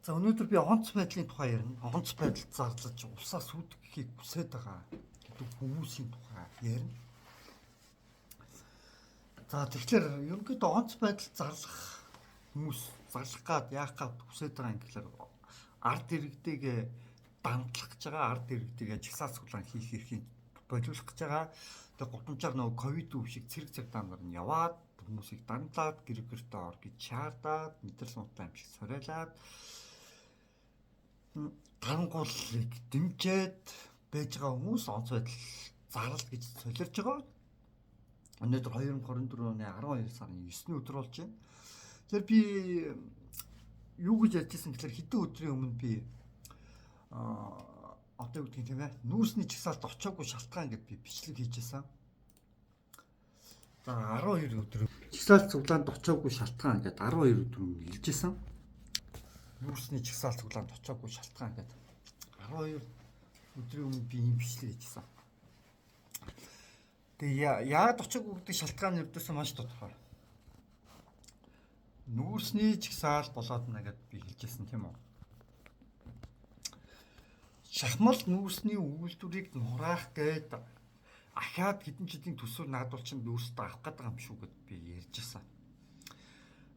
За, өнөөдөр би онц байдлын тухай ярина. Онц байдал зарлаж улсаас үүдгэхийг хүсэж байгаа гэдэг хүмүүсийн тухай ярина. За, тэгэхээр ерөнхийдөө онц байдал зарлах хүмүүс зарлах гад яах гад хүсэж байгаа юм гэхээр ард иргэдийг дандлах гэж байгаа, ард иргэдийг жагсаал цуглаан хийх эрхийг болиулах гэж байгаа. Тэгээ гудамжаар нөгөө ковид үе шиг цэрэг цагдаа нар нь яваад хүмүүсийг дандлаад, гэр гэртээ ор гэж шаардаад, мэдрэл муутай юм шиг сориалаад, дарангууллыг дэмжиж байж байгаа хүмүүс онц байдал зарал гэж солирж байгаа. Өнөөдөр 2024 оны 12 сарын 9-ний өдөр болж байна. Тэгэхээр би юу гэж ярьж байсан гэхээр хэдэн өдрийн өмнө би одоо юу гэдгийг, тийм ээ, нүүрсний жагсаалд очоогүй шалтгаан гэд би бичлэг хийж байсан. За, 12 өдөр жагсаалт цуглаанд очоогүй шалтгаан гэд 12 өдөр өмнө хэлж байсан. Нүүрсний жагсаалт цуглаанд очоогүй шалтгаан гэд 12 өдрийн өмнө би ийм бичлэг хийжсэн. Тэгээ яагаад очоогүй гэдэг шалтгаан ердөөсөө маш тодорхой. Нүүрсний жагсаал болоод нэ гэд би хэлжсэн, тийм үү? Шахмал нүүрсний үйлдвэрийг нураах гээд ахаад хэдэн жилийн төсөв наадвал чинь нүүрсдээ авах гээд байгаа юм шүү гэд би ярьж байсан.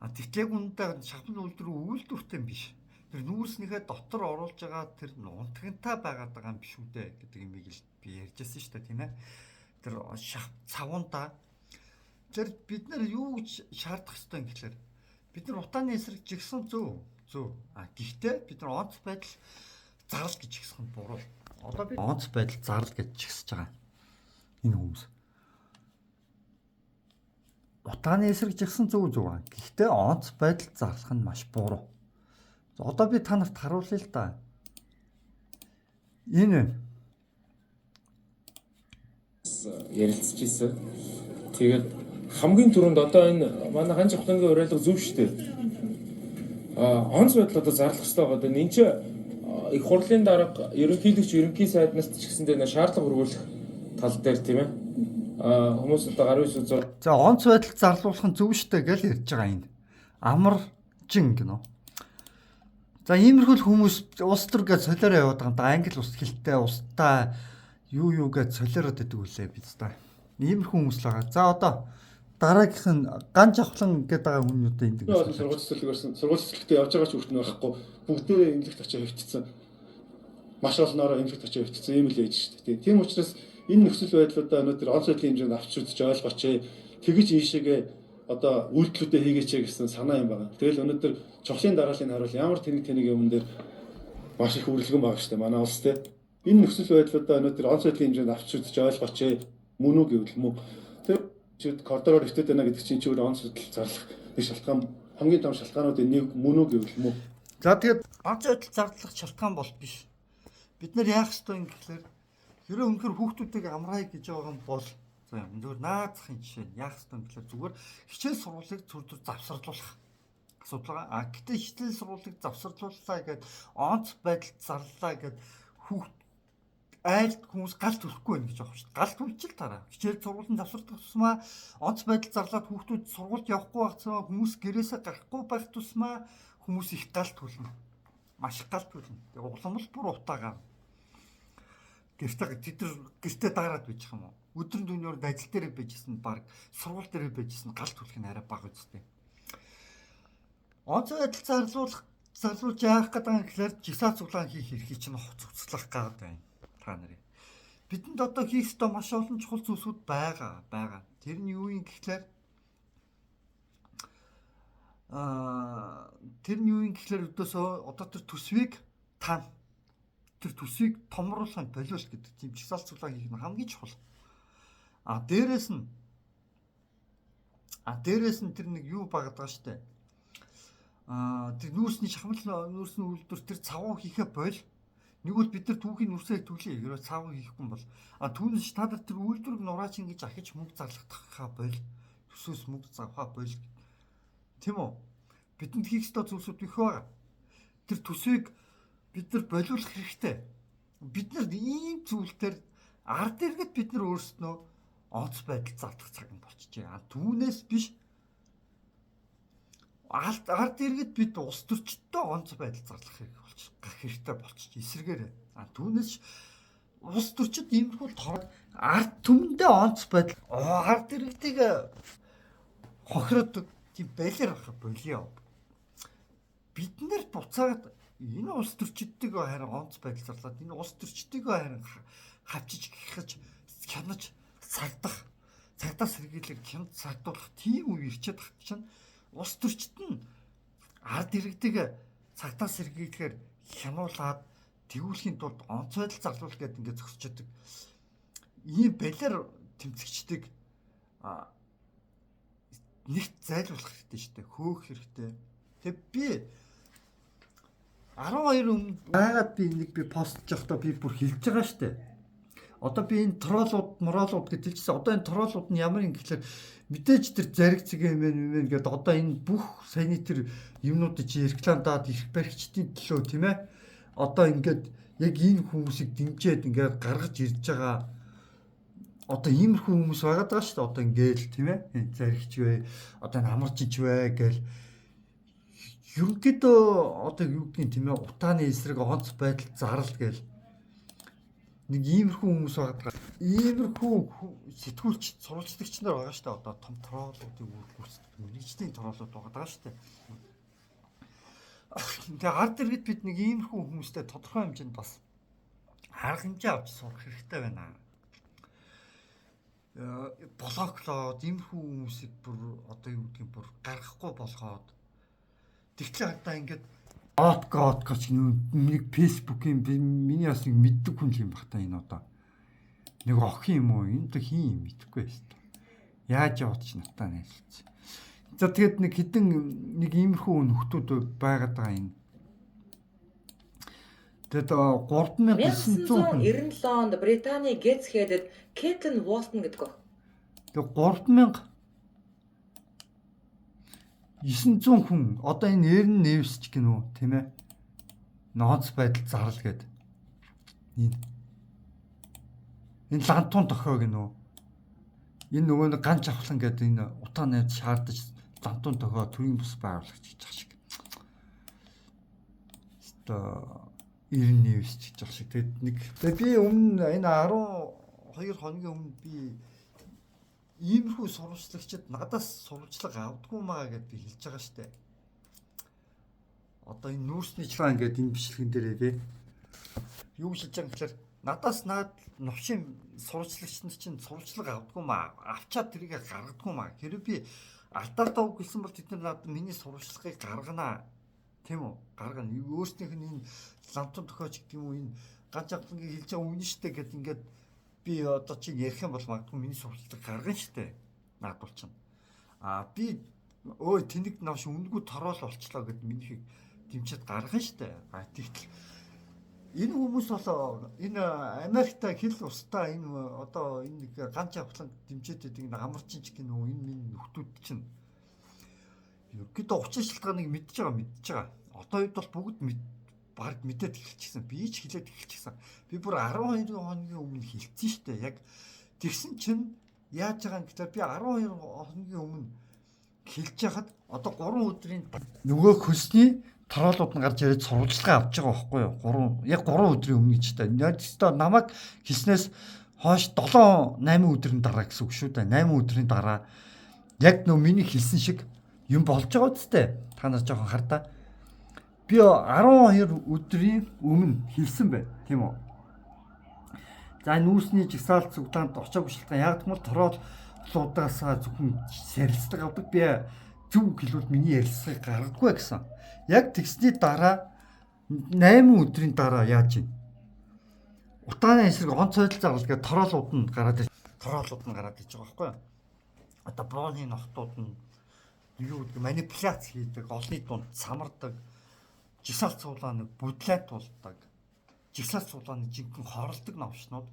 А тэгтэл яг үүндээ шахмал үйлдвэр үйлдвэртэй биш. Тэр нүүрснийхээ дотор оруулж байгаа тэр унтгантай байгаад байгаа юм биш үү дээ гэдэг юмыг л би ярьж байсан шүү дээ, тийм ээ. Тэр шах цавуунда тэр бид нар юу гэж шаардах ёстой юм гэхлээр бид нар утааны эсрэг жигсэн, зөв зөв. А гэхдээ бид нар онц байдал зарал гэж жигсэх нь буруу. Одоо би онц байдал зарал гэж жигсэж байгаа. Энэ хүмүүс. Утааны эсрэг жигсэн, зөв зөв. Гэхдээ онц байдал зарлах нь маш буруу. Одоо би та нарт харуулъя л да. Энэ ярилцж ирсэн. Тэгээд хамгийн түрүүнд одоо энэ манай Хань Жавхлангийн уриалга зөв шүү дээ. А онц байдал одоо зарлах хэрэгтэй байгаа. Энэ чинь их хурлын дарга, ерөнхийлөгч, ерөнхий сайд нарт ч гэсэндээ нэ шаардлага хүргүүлэх тал дээр, тийм ээ. А хүмүүс одоо гар үс үзээ За, онц байдал зарлуулах нь зөв штэ гэж ярьж байгаа энэ. Амаржин гинөө. За, иймэрхүү л хүмүүс улс төр гэж солиороо яваад байгаа юм да. Англи улс хэлтэй улстай юу юу гэж солиороод байдаг үлээ биз та. Иймэрхүү хүмүүс л байгаа. За, одоо дараагийнх нь Ган Жавхлан гэдэг байгаа хүмүүнүүдээ энд Би бол сургууль цэцэрлэг барьсан. Сургууль цэцэрлэгтээ явж байгаа ч хүртэн байхгүй. Бүгдээрээ эмнэлэгт очиж хэвтчихсэн. Маш олноороо эмнэлэгт очиж хэвтчихсэн ийм л ээж шүү дээ. Тийм учраас энэ нөхцөл байдлуудаа өнөөдөр онц байдлын хэмжээнд авч үзэж ойлгооч. Тэгэж ийшээгээ одоо үйлдэлүүдээ хийгээч гэсэн санаа юм байна. Тэгэл өнөөдөр чухлын дарааллыг харуул ямар тэнэг тэнэг юм дээр маш их үрэлгэн байгаа шүү дээ. Манай улс те. Энэ нөхцөл байдлуудаа өнөөдөр онц байдлын хэмжээнд авч үзэж ойлгооч. Мөн үү гэвэл мөн. Тэр чид коридороор өвтөд байна гэдэг чинь чи өөр онц байдал зарлах нэг шалтгаан, хамгийн том шалтгаануудын нэг мөн үү гэвэл мөн. За, тэгээд онц байдал зарлах шалтгаан бол биш. Бид нар яах ёстой юм гэхлээр хэрэг үнэхээр хүүхдүүдийг амраая гэж байгаа юм бол, за, зүгээр наазахын жишээ нь яах ёстой юм гэхлээр зүгээр хичээл сургуулийг зүр зүр завсарлуулах асуудал байгаа. А гэтээ хичээл сургуулийг завсарлууллаа гэд онц байдал зарлаа гэд хүүхд айлд хүмүүс гал төлөхгүй байх гэж байгаа шүү дээ. Гал төлчил тараа. Хичээл сургууль нь завсардах тусмаа, онц байдал зарлаад хүүхдүүд сургуульд явахгүй байх тусмаа, хүмүүс гэрээсээ гарахгүй байх тусмаа хүмүүс их гал төлнө. Маш их гал төлнө. Тэгээ улам л бүр утаагаа. Гэртээ тэд нар гэртээ дараад байж юм уу? Өдрөн дүүнээр ажил дээр байжсэн, баг сургууль дээр байжсэн гал төлөх нь арай бага үстэй. Онц байдал зарлуулах зарлуулж яах гэдэг юм гэхээр жагсаал цуглаан хийх эрхийг чинь цуцлах гээд байна та нарын. Бидэнд одоо хийх ёстой маш олон чухал зүйлсүүд байгаа байгаа. Тэр нь юу юм гэхлээр тэр нь юу юм гэхлээр өдөөсөө одоо тэр төсвийг тань тэр төсвийг томруулах нь болиул гэдэг тийм жагсаал цуглаан хийх нь хамгийн чухал. А дээрээс нь тэр нэг юу багаад байгаа штэ. Тэр нүүрсний шахмал нүүрсний үйлдвэр тэр цавуу хийхэ боль. Нэг бол бид нар түүхийн нүрсээ төлье. Ерөө цаавуу хийхгүй юм бол а түүнээс та нар тэр үйлдвэрийг нураач ингэж ахиж мөнгө зарлахдахаа боль. Төсөөс мөнгө завхаа боль. Тийм үү? Бидэнд хийх ёстой зүйлсүүд их байгаа. Тэр төсвийг бид нар болиулах хэрэгтэй. Бид нар ийм зүйлээр ард иргэд бид нар өөрсдөө онц байдал зардах цаг нь болчихжээ. А түүнээс биш Ард иргэд бид улс төрчдөө онц байдал зарлах хэрэг болчих хэрэгтэй болчих эсрэгээр. А түүнээс улс төрчид иймэрхүү торог ард түмэндээ онц байдал ард иргэдийг хохироод тийм байлаар байх болио. Бид нэр буцаагаад энэ улс төрчдийг харин онц байдал зарлаад энэ улс төрчдийг харин хавчиж гихэж хянаж цагдах цагдаа сэргийлэг хянд цагдуулах тийм үе ирчээд тахт чинь улс төрчд нь ард иргэдийг цагдаа сэргийлэхээр хянуулаад тэгүүлэхийн тулд онц байдал зарлуул гэдэг ингээд зөксчдөг. Ийм балиар тэмцэгчдэг нэгт зайлуулах хэрэгтэй шүү дээ. Хөөх хэрэгтэй. Тэг би 12 өмнө байгаад би энийг би постлж явахдаа би бүр хэлж байгаа шүү дээ. Одоо би энэ троллууд, моролууд гэж хэлчихсэн. Одоо энэ троллууд нь ямар юм гэхэлэр мэдээж тэр зариг цэг юм юм гэдэг одоо энэ бүх саяны тэр юмнуудыг чи рекламдаад их баригчдын төлөө тийм ээ. Одоо ингээд яг энэ хүмүүсийг дэмжиж ингээд гаргаж ирж байгаа одоо иймэрхүү хүмүүс байгаад байгаа шүү дээ. Одоо ингээл тийм ээ. Заригч вэ? Одоо энэ амарчиж вэ гэл ерөнхийдөө одоо юу гэдгийг тийм ээ утааны эсрэг онц байдал зарал гэл нэг иймэрхүү хүмүүс байгаа. Иймэрхүү сэтгүүлч, сурвалжлагч нар байгаа шүү дээ. Одоо том троллуудыг гүйцэтгэдэг мэргэжлийн троллууд байгаа шүү дээ. Тэгээ ард иргэд бид нэг иймэрхүү хүмүүстэй тодорхой хэмжээнд бас арга хэмжээ авч сурах хэрэгтэй байна. Блоклоод иймэрхүү хүмүүсийг бүр одоо юу гэдгийг бүр гаргахгүй болгоод тэгтэл одоо ингээд Отко ч нэг Facebook-ийн миний бас нэг мэддэг хүн юм бах та энэ одоо. Нэг охин юм уу? Энэ одоо хин юм мэдэхгүй байсан. Яаж яваад ч надтай найлцсан. За тэгэд нэг хідэн нэг иймэрхүү нөхдүүд байгаад байгаа юм. Тэгэд 3900 1997 онд Британий Гетсхедэд Кэтлин Уолтон гэдэг охин. Тэгээд 3900 хүн одоо энэ Эрн Невс ч гэнэ үү тийм ээ. Ноц байдал зарал гээд. Энэ лантун тохио гэнэ үү. Энэ нөгөө нэг ганч авхлан гэдэг энэ утаа найз шаардаж лантун тохио төрийн бус байгуулагч гэж ах шиг. Одоо Эрн Невс ч гэж ах шиг. Тэгээд нэг тэгээд би өмнө энэ 12 хоногийн өмнө би иймэрхүү сурвалжлагчид надаас сурвалжлага авдаггүй маа гэд би хэлж байгаа штэ. Одоо энэ нүүрсний чилаа ингээд энэ бичлэгэн дээрээ би юу хэлж байгаа юм гэхээр надаас наад новшийн сурвалжлагч нар чинь сурвалжлага авдаггүй маа. Авчаад тэрийг гаргадаггүй маа. Хэрэг би алдаатай үг хэлсэн бол тэд нар надад миний сурвалжлагыг гаргана. Тийм үү? Гаргана. Өөрсдийнх нь энэ лантун тохиоч гэдэг юм уу энэ ганц авлангийг хэлж байгаа үнэн штэ гэд ингээд би одоо чи ярих юм бол магадгүй миний сурвалжлага гаргана штэ. Наадвал чинь. А би өө тэнэг новш үнэгүй тороол болчлоо гэд минийхийг дэмжиж гаргана штэ. А тэгтэл энэ хүмүүс бол энэ Америкта хэл устаа энэ одоо энэ нэг ганц авхлан дэмжиж байдаг энэ амарчин ч гэнэ үү энэ минь нөхдүүд чинь ерөнхийдөө учир шалтгааныг мэдж байгаа. Одоо үед бол бүгд баг мэдээд эхэлчихсэн. Би ч хэлээд эхэлчихсэн. Би бүр 12 хоногийн өмнө хэлсэн штэ. Яг тэгсэн чинь яаж байгаа юм гэхээр би 12 хоногийн өмнө хэлж яхад одоо 3 өдрийн нөгөө хөлсний троолууд нь гарч ирээд сурвалжлага авч байгаа байхгүй юу? 3 яг 3 өдрийн өмнө гэж та. Яг өстой намайг хэлснээс хойш 7 8 өдрийн дараа гэсэн үг шүү дээ. 8 өдрийн дараа яг нөө миний хэлсэн шиг юм болж байгаа үстэй. Та нар жоохон хардаа. Би 12 өдрийн өмнө хэлсэн бай, тийм үү? За нүүрсний жагсаалт цуглаанд очоогүй шалтгаан яг гэвэл трооллуудаас зөвхөн сарилцдаг авдаг. Би зөв хэлбэл миний ярилцлагыг гаргадаггүй гэсэн. Яг тэгсний дараа 8 өдрийн дараа яаж юм? Утааны эсрэг онц байдал заргал гэдэг троолууд нь гараад ирж байгаа байхгүй юу? Одоо бооны нохтууд нь юу гэдэг манипуляц хийдэг, олонний дунд самардаг, жагсаалт цуглааныг бүдлайт болдог, жагсаалт цуглааны жинхэнэ хорлдог новшнууд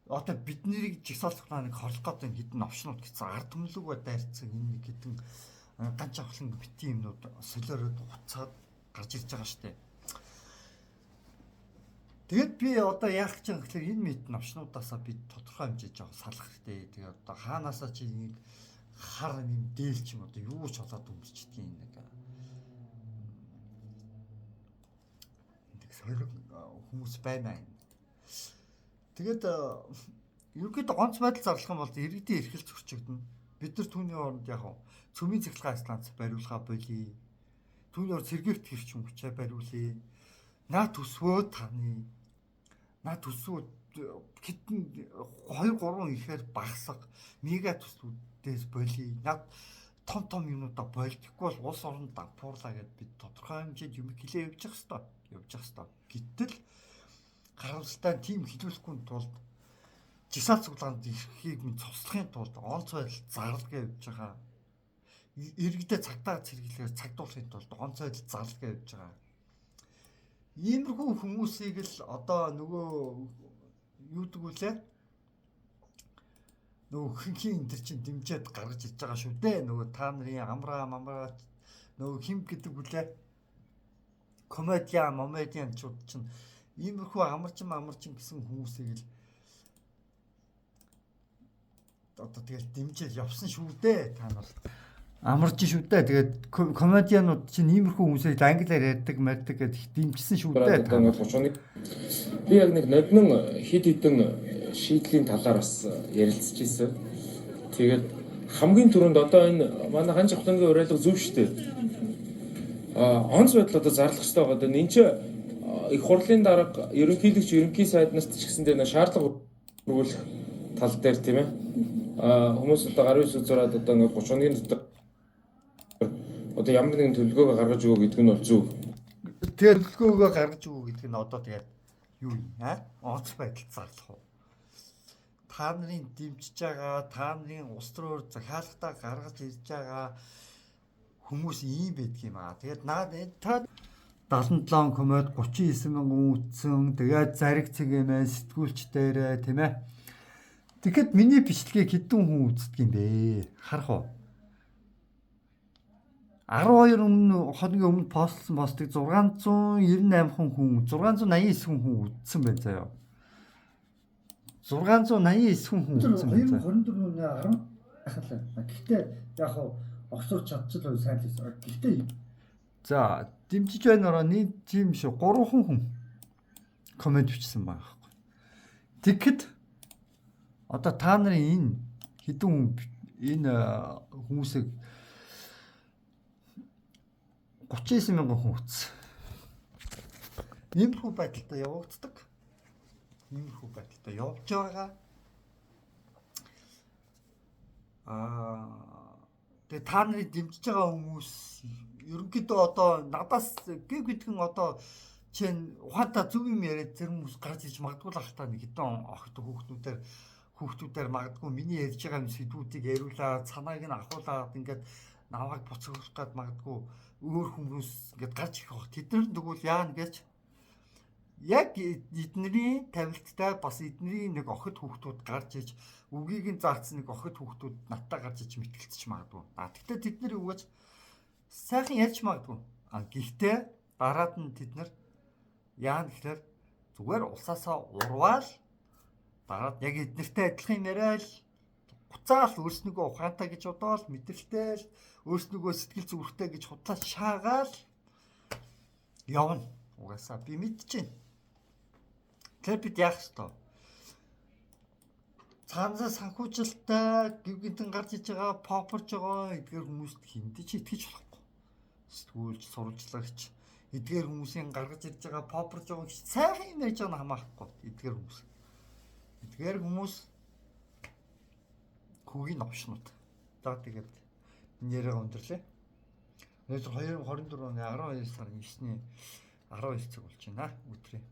одоо биднийг жагсаалт цуглааныг хорлох гэдэг хэдэн новшнууд гэсэн ард түмлүүгээ дайрцсан энэ нэг хэдэн ганц авхлан битгий юмнууд солиороод уцаад гарч ирж байгаа штэ. Тэгээд би одоо яах гэж байгаа гэхээр энэ мэд новшнуудаасаа би тодорхой хэмжээж жоохон салах хэрэгтэй. Тэгээд одоо хаанаасаа чи нэг Хар юм дээл ч юм одоо юу ч болоод өмсчдгийн нэг нэг сориг хүмүүс байна юм. Тэгээд ерөнхийдөө онц байдал зарлах юм бол иргэдийн эрхэл зөрчигдөнө. Бид нар түүний оронд яг цөмийн цахилгаан станц бариулгаа болий. Түүний оронд сэргээгт хэрчим хүчээ бариулъя. Наа төсвөө таны. Наа төсвөө хэдэн 2 3 ихээр багасга мега төслүүдээс болий. Наад том том юмнуудаа болдоггүй бол улс орон дампуурлаа гэд бид тодорхой хэмжээнд юм хилээ явж явах хэвээр. Явж явах хэвээр. Гэтэл харамсалтай тийм хилүүлэхгүй тулд жисаал цуглаанд ирэхийг минь цуслахын тулд онц байдал зарлага явж байгаа. Иргэдээ цагдаа цэргэлээр цагдуулахын тулд онц байдал зарлага явж байгаа. Иймэрхүү хүмүүсийг л одоо нөгөө юу гэдэг үлээ? Нөгөө хинхийн энэ төр чинь дэмжиэд гаргаж иж байгаа шүү дээ. Нөгөө та нарын амраа мамраа нөгөө хим гэдэг үлээ? Комедиан, момедианчууд чинь иймэрхүү амарчин амарчин гэсэн хүмүүсийг л одоо тэгэл дэмжиж явсан шүү дээ та нар. Амарч шүү дээ. Тэгээд комедианууд чинь иймэрхүү хүмүүсийг англиар ярьдаг, мардаг гэж дэмжсэн шүү дээ. Та нар би яг нэг ноднон хид хідэн шийдлийн талаар бас ярилцж ирсэн. Тэгээд хамгийн түрүүнд одоо энэ манай хань жавхлангийн уриалга зөв шүү дээ. Онц байдал одоо зарлах хэрэгтэй байгаа. Энэ чинь их хурлын дарга, ерөнхийлөгч, ерөнхий сайд нарт ч гэсэндээ шаардлага өргүүлэх тал дээр тийм ээ. Хүмүүс одоо гарын үсэг зураад одоо ингээд 30 хоногийн дотор одоо ямар нэгэн төлөвлөгөөгөө гаргаж өгөө гэдэг нь бол зөв. Тэгээд төлөвлөгөөгөө гаргаж өгөө гэдэг нь одоо тэгээд юу юм аа? Онц байдал зарлах уу? Та нарын дэмжиж байгаа, та нарын улс төрөөр захиалгатаа гаргаж ирж байгаа хүмүүс ийм байдаг юм аа. Тэгээд наа та 77 комед 39 мянган үтсэн. Тэгээд зариг цэгийн сэтгүүлч дээрээ тийм ээ. Тэгэхэд миний бичлэгийг хэдэн хүн үздэг юм бэ? Харах уу? 12 өмнө хоногийн өмнө постлсон постыг 698 хүн 689 хүн үзсэн байна заяа. 689 хүн үзсэн байна. 2024 оны 10 ахлаа. Гэхдээ яг хав огцорч чадчихл сайн л. Гэхдээ за дэмжиж байна ороо нэг тийм шүү 3 хүн комент бичсэн байгаа байхгүй. Тэгэхэд одоо та нарын энэ хэдэн хүн энэ хүмүүсийг 39 мянган хүн үзсэн. Иймэрхүү байдалтай явагддаг. Иймэрхүү байдалтай явж байгаа. Тэгээ та нарыг дэмжиж байгаа хүмүүс ерөнхийдөө одоо надаас гэв гэдгэн одоо чинь ухаантай зөв юм яриад зарим хүмүүс гарч иж магадгүй л ах та нэг хэдэн охид хүүхдүүдээр магадгүй миний ярьж байгаа юм сэдвүүдийг яриулаад санааг нь ахуулаад ингээд навааг буцаагах гад магадгүй өөр хүмүүс ингээд гарч ирэх бах. Тэд нар тэгвэл яана гэж яг эднэрийн тавилттай бас эднэрийн нэг охид хүүхдүүд гарч иж үгийг нь заасан нэг охид хүүхдүүд надтай гарч иж мэтгэлцэж магадгүй. А тэгтээ тэд нар юу гэж сайхан ярьж магадгүй. А гэхдээ дараад нь тэд нар яана гэхээр зүгээр улсаасаа урваал дараад яг эднэртэй адилхан юм яриад буцаал өөрснийгөө ухаантай гэж бодоол мэдрэлтэй л өөрснийгөө сэтгэл зүрхтэй гэж худлаа шаагаал явна. Угаасаа би мэдчихээн. Тэгэхээр бид яах ёстой? Цаанаа санхүүжилттэй гів гинтэн гарч иж байгаа, попорж байгаа эдгээр хүмүүст хиндэж итгэж болохгүй. Сэтгүүлч, сурвалжлагч эдгээр хүмүүсийн гаргаж ирж байгаа, попорж байгаа гэж сайхан юм ярьж байгаа нь хамаахгүй. Эдгээр хүмүүс. Эдгээр хүмүүс хүүгийн новшнууд. За тэгээд энэ яриагаа өндөрлөө. Өнөөдөр 2024 оны 12 сарын 9-ний 12 цаг болж байна. Өдрийн.